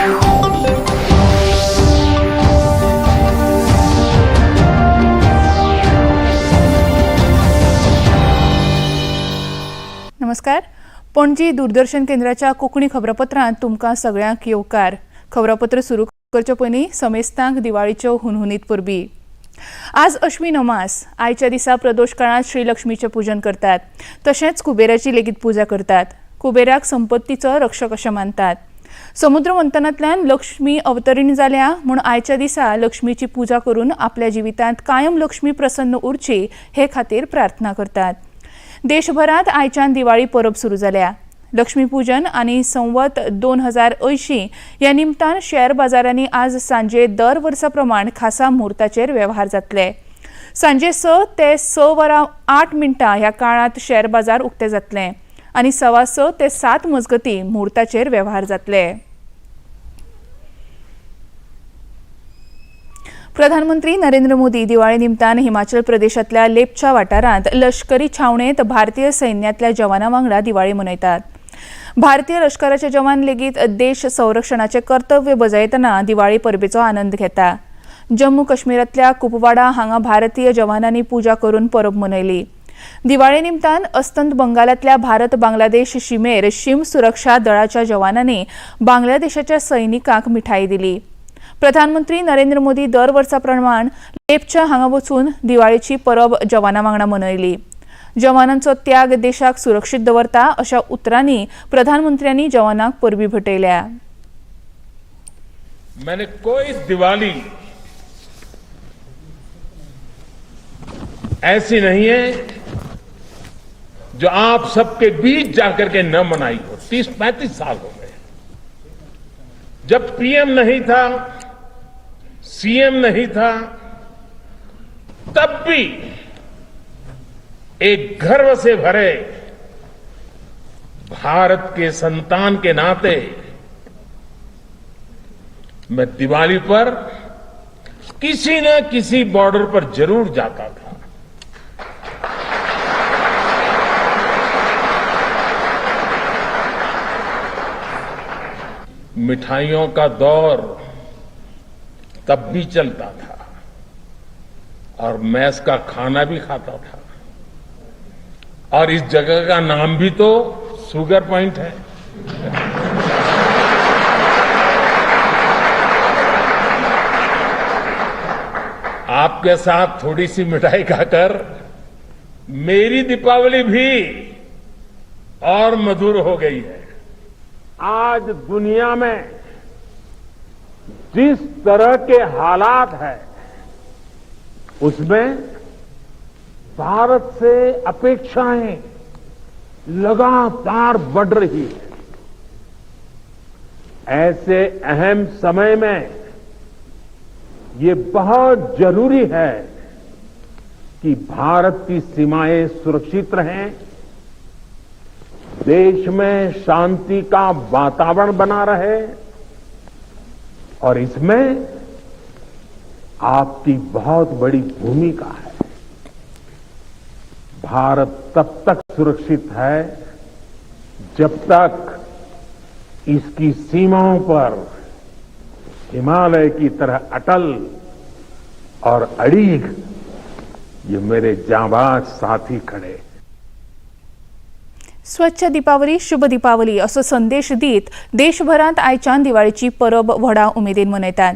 नमस्कार, पणजी दूरदर्शन केंद्राच्या कोंकणी खबरापत्रांत तुमकां सगळ्यांक येवकार. खबरापत्र सुरू करचे पयलीं समेस्तांक दिवाळीच्यो हुनहुनीत परबी. आज अश्विन अमास. आयच्या दिसा प्रदोष काळांत श्री लक्ष्मीचें पूजन करतात, तशेंच कुबेराची लेगीत पुजा करतात. कुबेराक संपत्तीचो रक्षक अशें मानतात. समुद्र मंथनांतल्यान लक्ष्मी अवतरीण जाल्या म्हूण आयच्या दिसा लक्ष्मीची पुजा करून आपल्या जिवितांत कायम लक्ष्मी प्रसन्न उरची हे खातीर प्रार्थना करतात. देशभरात आयच्यान दिवाळी परब सुरू जाल्या. लक्ष्मीपूजन आनी संवत 2080 ह्या निमतान शेअर बाजारांनी आज सांजे दर वर्सा प्रमाण खासा म्हूर्ताचेर वेव्हार जातले. सांजे 6 ते 6 वरां 8 मिनटां ह्या काळांत शेअर बाजार उक्ते जातले आनी 6:15 ते 7 मजगतीं म्हूर्ताचेर वेव्हार जातले. प्रधानमंत्री नरेंद्र मोदी दिवाळे निमतान हिमाचल प्रदेशांतल्या लेपचा वाठारांत लष्करी छावणेंत भारतीय सैन्यातल्या जवानां वांगडा दिवाळी मनयतात. भारतीय लष्कराचे जवान लेगीत देश संरक्षणाचे कर्तव्य बजायतना दिवाळी परबेचो आनंद घेता. जम्मू काश्मीरांतल्या कुपवाडा हांगा भारतीय जवानांनी पुजा करून परब मनयली. दिवाळे निमतान अस्तंत बंगालांतल्या भारत बांगलादेश शिमेर शीम सुरक्षा दळाच्या जवानांनी बांगलादेशाच्या सैनिकांक मिठाई दिली. प्रधानमंत्री नरेंद्र मोदी दर वर्सा प्रमाण लेपचा हांगा वचून दिवाळेची परब जवानां वांगडा मनयली. जवानांचो त्याग देशाक सुरक्षीत दवरता अशा उतरांनी प्रधानमंत्र्यांनी जवानांक परबी भेटयल्या. मैंने कोई दिवाली ऐसी नहीं है जो आप सबके बीच जाकर के न मनाई हो. 30-35 साल हो गए. जब पीएम नहीं था, सीएम नहीं था, तब भी एक गर्व से भरे भारत के संतान के नाते मैं दिवाली पर किसी न किसी बॉर्डर पर जरूर जाता था. मिठाइयों का दौर तब भी चलता था और मैस का खाना भी खाता था और इस जगह का नाम भी तो शुगर पॉइंट है. आपके साथ थोड़ी सी मिठाई खाकर मेरी दीपावली भी और मधुर हो गई है. आज दुनिया में जिस तरह के हालात हैं, उसमें भारत से अपेक्षाएं लगातार बढ़ रही है. ऐसे अहम समय में ये बहुत जरूरी है कि भारत की सीमाएं सुरक्षित रहें, देश में शांति का वातावरण बना रहे और इसमें आपकी बहुत बड़ी भूमिका है. भारत तब तक सुरक्षित है जब तक इसकी सीमाओं पर हिमालय की तरह अटल और अड़ीग ये मेरे जांबाज साथी खड़े. स्वच्छ दीपावली शुभ दीपावली असो संदेश दीत देशभरांत आयच्यान दिवाळीची परब व्हडा उमेदीन मनयतात.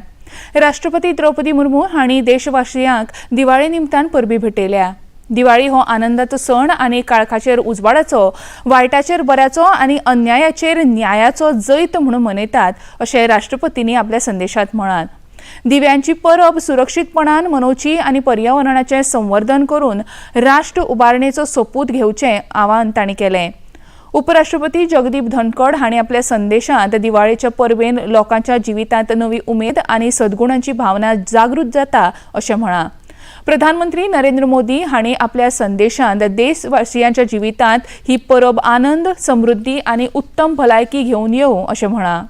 राष्ट्रपती द्रौपदी मुर्मू हांणी देशवासियांक दिवाळे निमतान परबी भेटयल्या. दिवाळी हो आनंदाचो सण आनी काळखाचेर उजवाडाचो, वायटाचेर बऱ्याचो आनी अन्यायाचेर न्यायाचो जैत म्हणून मनयतात अशें राष्ट्रपतींनी आपल्या संदेशांत म्हळां. दिव्यांची परब सुरक्षीतपणान मनोवची आनी पर्यावरणाचें संवर्धन करून राष्ट्र उबारणेचो सोपूत घेवचें आवाहन तांणी केलें. उपराष्ट्रपती जगदीप धनखड हांणी आपल्या संदेशांत दिवाळेच्या परबेन लोकांच्या जिवितांत नवी उमेद आनी सद्गुणांची भावना जागृत जाता अशें म्हळां. प्रधानमंत्री नरेंद्र मोदी हांणी आपल्या संदेशांत देशवासियांच्या जिवितांत ही परब आनंद, समृद्धी आनी उत्तम भलायकी घेवन येवं अशें म्हळां.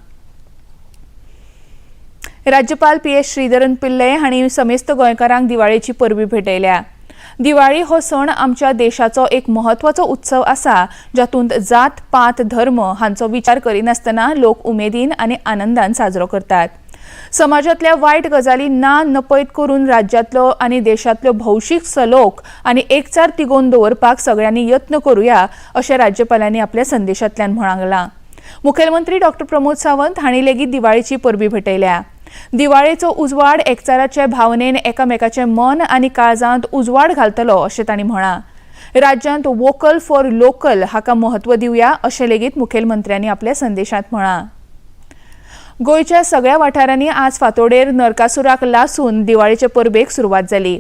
राज्यपाल पी एस श्रीधरन पिल्ले हांणी समेस्त गोंयकारांक दिवाळेची परबी भेटयल्या. दिवाळी हो सण आमच्या देशाचो एक म्हत्वाचो उत्सव आसा, जातूंत जात पात धर्म हांचो विचार करिनासतना लोक उमेदीन आनी आनंदान साजरो करतात. समाजांतल्या वायट गजाली ना नपयत करून राज्यांतलो आनी देशांतलो भौशीक सलोख आनी एकचार तिगोवन दवरपाक सगळ्यांनी यत्न करुया अशें राज्यपालांनी आपल्या संदेशांतल्यान म्हणालां. मुखेलमंत्री डॉक्टर प्रमोद सावंत हांणी लेगीत दिवाळीची परबी भेटयल्या. दिवाळेचो उजवाड एकचाराचे भावनेन एकामेकाचें मन आनी काळजांत उजवाड घालतलो अशें तांणी म्हळां. राज्यांत वोकल फॉर लोकल हाका म्हत्व दिवया अशें लेगीत मुखेलमंत्र्यांनी आपल्या संदेशांत म्हळां. गोंयच्या सगळ्या वाठारांनी आज फांतोडेर नरकासुराक लासून दिवाळेचे परबेक सुरवात जाली.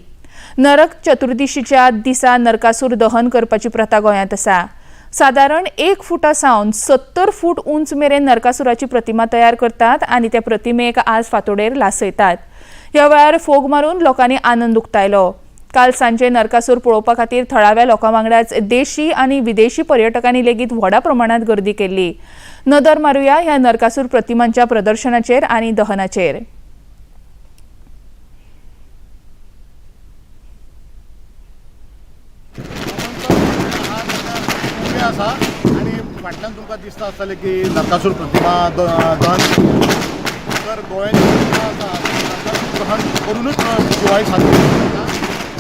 नरक चतुर्दशीच्या दिसा नरकासूर दहन करपाची प्रथा गोंयांत आसा. सादारण 1 फुटा सावन 70 फूट उंच मेरेन नरकासुराची प्रतिमा तयार करतात आनी त्या प्रतिमेक आज फांतोडेर लासयतात. ह्या वेळार फोग मारून लोकांनी आनंद उक्तायलो. काल सांजे नरकासूर पळोवपा खातीर थळाव्या लोकां वांगडाच देशी आनी विदेशी पर्यटकांनी लेगीत व्हडा प्रमाणात गर्दी केल्ली. नदर मारुया ह्या नरकासूर प्रतिमांच्या प्रदर्शनाचेर आनी दहनाचेर. उबे आसा आनी फाटल्यान तुमकां दिसता आसतलें की नरकासूर प्रतिमा दहन तर गोंयांत आसा, नरकासूर दहन करूनच दिवाळी साजरी केली वता.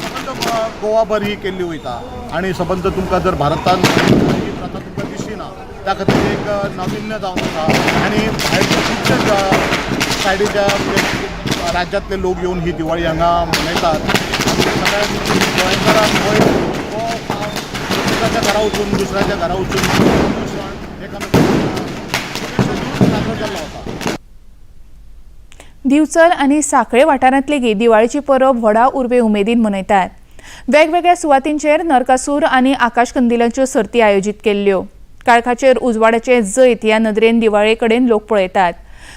सबंद गोवाभर ही केल्ली वयता आनी सबंद तुमकां जर भारतान ही प्रथा तुमकां दिसची ना, त्या खातीर एक नाविन्य जावन आसा आनी भायरचे खुबशे सायडीच्या म्हणजे राज्यांतले लोक येवन ही दिवाळी हांगा मनयतात. सगळ्या गोंयकारांक हो दुसऱ्याच्या घरा वचून दुसऱ्याच्या घरा वचून सण एकामेकांक साजरो केल्लो वता. दिवचल आनी सांखळे वाठारांत लेगीत दिवाळीची परब व्हडा उर्बे उमेदीन मनयतात. वेगवेगळ्या सुवातींचेर नरकासूर आनी आकाशकंदिलांच्यो सर्ती आयोजीत केल्ल्यो. काळखाचेर उजवाडाचें जैत ह्या नदरेन दिवाळे कडेन लोक पळयतात.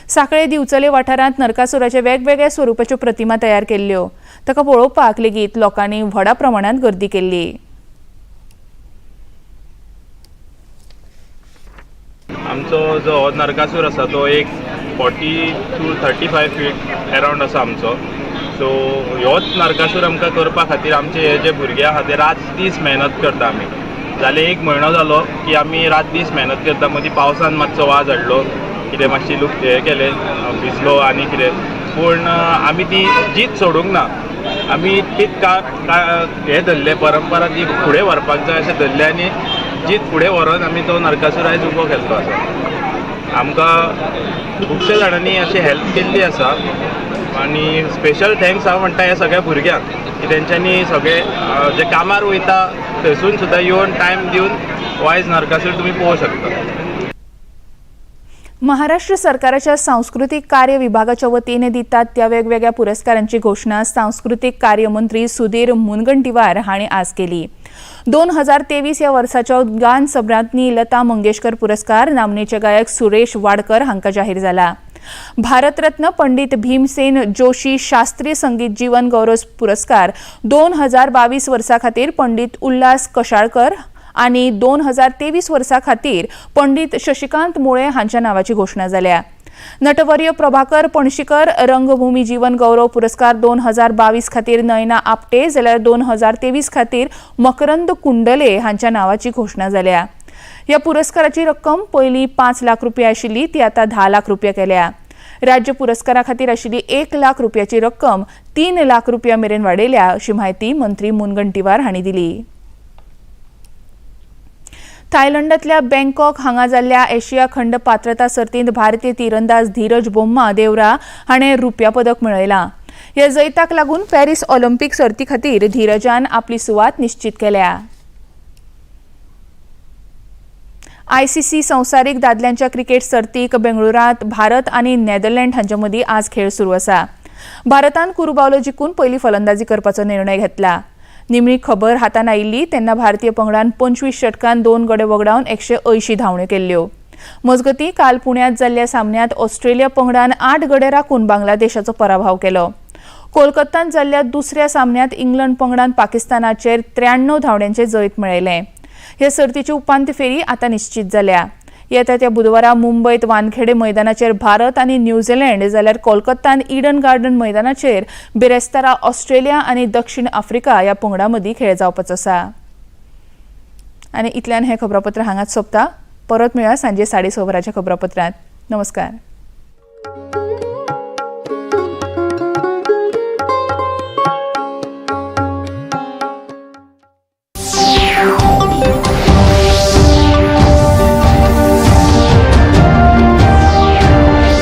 सांखळे दिवचले वाठारांत नरकासुराच्या वेगवेगळ्या स्वरुपाच्यो प्रतिमा तयार केल्ल्यो. ताका पळोवपाक लेगीत लोकांनी व्हडा प्रमाणांत गर्दी केल्ली. आमचो जो हो नरकासूर आसा तो एक 40 to 35 feet around आसा आमचो. सो ह्योच नरकासूर आमकां करपा खातीर आमचे हे जे भुरगे आहा ते रात दीस मेहनत करता. आमी जाले एक म्हयनो जालो की आमी रात दीस मेहनत करता. मदीं पावसान मातसो वाज हाडलो, कितें मातशी लूक हें केलें, भिजलो आनी कितें, पूण आमी ती जीत सोडूंक ना. आमी तीच का हें धरलें, परंपरा ती फुडें व्हरपाक जाय अशें धरलें आनी जीत फुडें व्हरोन आमी तो नरकासूर आयज उबो केल्लो आसा. आमकां खुबशे जाणांनी अशी हेल्प केल्ली आसा आनी स्पेशल thanks हांव म्हणटा ह्या सगळ्या भुरग्यांक की तेंच्यांनी सगळे जे कामार वयता थंयसून सुद्दां येवन टायम दिवन वायज नरकासूर तुमी पळोवंक शकता. महाराष्ट्र सरकाराच्या सांस्कृतीक कार्य विभागाच्या वतीन दितात त्या वेगवेगळ्या पुरस्कारांची घोशणा सांस्कृतीक कार्य मंत्री सुधीर मुनगंटीवार हांणी आज केली. 2023 ह्या वर्साचो गान सम्राज्ञी लता मंगेशकर पुरस्कार नामनेचे गायक सुरेश वाडकर हांकां जाहीर जाला. भारतरत्न पंडित भीमसेन जोशी शास्त्रीय संगीत जीवन गौरव पुरस्कार 2022 वर्सा खातीर पंडित उल्हास कशाळकर आनी 2023 वर्सा खातीर पंडित शशिकांत मुळे हांच्या नावाची घोशणा जाल्या. नटवर्य प्रभाकर पणशीकर रंगभूमी जीवन गौरव पुरस्कार 2022 खातीर नयना आपटे, जाल्यार 2023 खातीर मकरंद कुंडले हांच्या नावाची घोशणा जाल्या. ह्या पुरस्काराची रक्कम पयलीं 5 लाख रुपया आशिल्ली, ती आतां 10 लाख रुपया केल्या. राज्य पुरस्कारा खातीर आशिल्ली 1 लाख रुपयाची रक्कम 3 लाख रुपया मेरेन वाडयल्या अशी म्हायती मंत्री मुनगंटीवार हांणी दिली. थायलंडांतल्या बँकॉक हांगा जाल्ल्या एशिया खंड पात्रता सर्तींत भारतीय तिरंदाज धीरज बोम्मा देवरा हाणें रुप्या पदक मेळयलां. ह्या जैताक लागून पॅरीस ऑलिम्पीक सर्ती खातीर धीरजान आपली सुवात निश्चित केल्या. आयसीसी संवसारीक दादल्यांच्या क्रिकेट सर्तीक बेंगळुरांत भारत आनी नेदरलँड हांचे मदीं आज खेळ सुरू आसा. भारतान कुरुबावलो जिखून पयली फलंदाजी करपाचो निर्णय घेतला. निमणी खबर हातान आयिल्ली तेन्ना भारतीय पंगडान 25 षटकान 2 गडे वगडावन 180 धांवण्यो केल्ल्यो. मजगतीं काल पुण्यांत जाल्ल्या सामन्यांत ऑस्ट्रेलिया पंगडान 8 गडे राखून बांगलादेशाचो पराभव केलो. कोलकात्यांत जाल्ल्या दुसऱ्या सामन्यांत इंग्लंड पंगडान पाकिस्तानाचेर 93 धांवड्यांचें जैत मेळयलें. हे सर्तीची उपांत्य फेरी आतां निश्चित जाल्या. येता त्या बुधवारा मुंबयत वानखेडे मैदानाचेर भारत आनी न्यूझीलंड जाल्यार कोलकातान इडन गार्डन मैदानाचेर बिरेस्तारा ऑस्ट्रेलिया आनी दक्षिण आफ्रिका ह्या पंगडां मदीं खेळ जावपाचो आसा. आनी इतल्यान हें खबरापत्र हांगाच सोंपता. परत मेळया सांजे 6:30 वरांच्या खबरापत्रांत. नमस्कार.